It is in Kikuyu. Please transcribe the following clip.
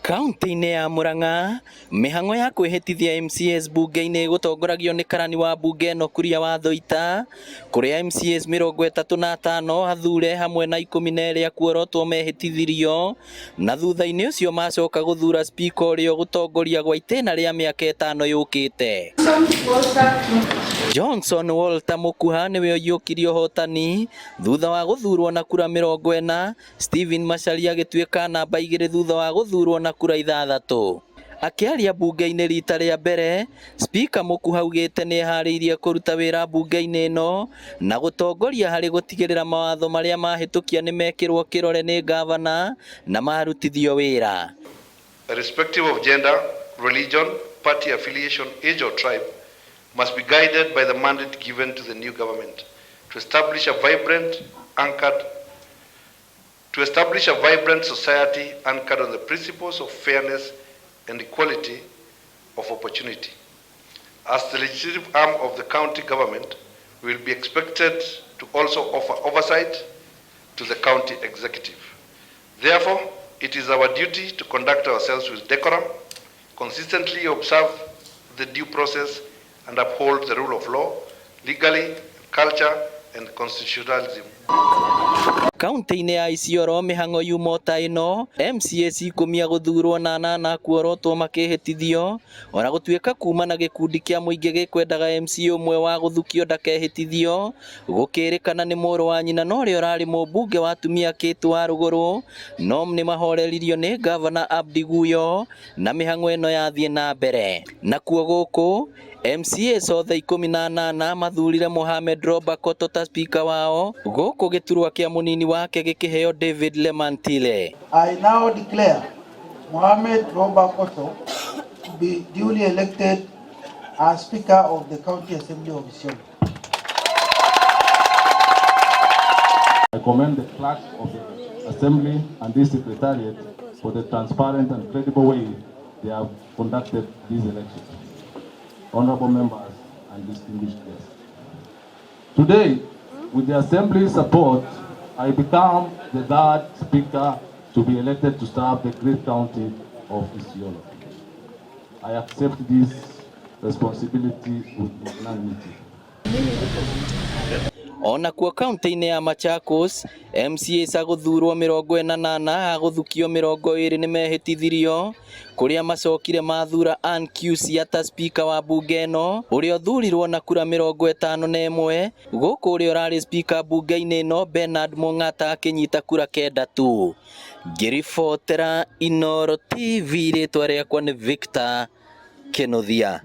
Kaunti-inĩ ya Murang'a, mĩhang'o ya kwĩhĩtithia MCAs mbunge-inĩ ĩgũtongoragio nĩ karani wa mbunge ĩno Kuria wa Thũita, kũrĩa MCAs 35 athure hamwe na 12 akuorotwo mehĩtithirio, na thutha-inĩ ũcio macoka gũthura spika ũrĩa ũgũtongoria gwa itĩna rĩa mĩaka ĩtano yũkĩte. Johnson Walter Mũkuha nĩwe ũiyũkirie ũhotani thutha wa gũthurwo na kura 40, Stephen Macharia agĩtuĩka namba 2 thutha wa gũthurwo na kura 6. Akĩaria mbunge-inĩ rita rĩa mbere, Spika Mũkuha augĩte nĩ eharĩirie kũruta wĩra mbunge-inĩ ĩno na gũtongoria harĩ gũtigĩrĩra mawatho marĩa mahĩtũkia nĩ mekĩrwo kĩrore nĩ ngavana na marutithio wĩra. Irrespective of gender, religion, party affiliation, age or tribe, must be guided by the mandate given to the new government to establish a vibrant, anchored, to establish a vibrant society anchored on the principles of fairness and equality of opportunity. As the legislative arm of the county government, we will be expected to also offer oversight to the county executive. Therefore, it is our duty to conduct ourselves with decorum, consistently observe the due process, and uphold the rule of law, legally, culture, and constitutionalism. Kaunti-inĩ ya Isiolo mĩhang'o yuma ota ĩno, MCAs 10 a gũthurwo na 8 a kuorotwo makĩhĩtithio, ona gũtuĩka kuma na gĩkundi kĩa mũingĩ gĩkwendaga MCA ũmwe wa gũthukio ndakehĩtithio, gũkĩrĩkana nĩ mũrũ wa nyina na ũrĩa ũrarĩ mũmbunge wa atumia Kate Warũgũrũ, no nĩmahoreririo nĩ ngavana Abdi Guyo na mĩhang'o ĩno yathiĩ na mbere. Nakuo gũkũ MCAs othe 18 mathurire Mohamed Roba Koto ta spika wao, gũkũ gĩturwa kĩa mũnini wake gĩkĩheo David Lemantile. I now declare Mohamed Roba Koto to be duly elected as Speaker of the County Assembly of Isiolo. I commend the clerk of the Assembly and this Secretariat for the transparent and credible way they have conducted these elections. Honorable members and distinguished guests. Today, with the Assembly's support, I become the third Speaker to be elected to serve the great county of Isiolo. I accept this responsibility with magnanimity. Onakuo kaunti-inĩ ya Machakos, MCAs a gũthurwo 48 a gũthukio 20 nĩmehĩtithirio, kũrĩa macokire mathura Ann Kiucia ta spika wa mbunge ĩno ũrĩa ũthurirwo na kura 51, gũkũ ũrĩa ũrarĩ spika mbunge-inĩ ĩno Bernard Mong'ata akĩnyita kura 9 tu. Ngĩribotera Inooro TV rĩtwa rĩakwa nĩ Victor Kĩnuthia.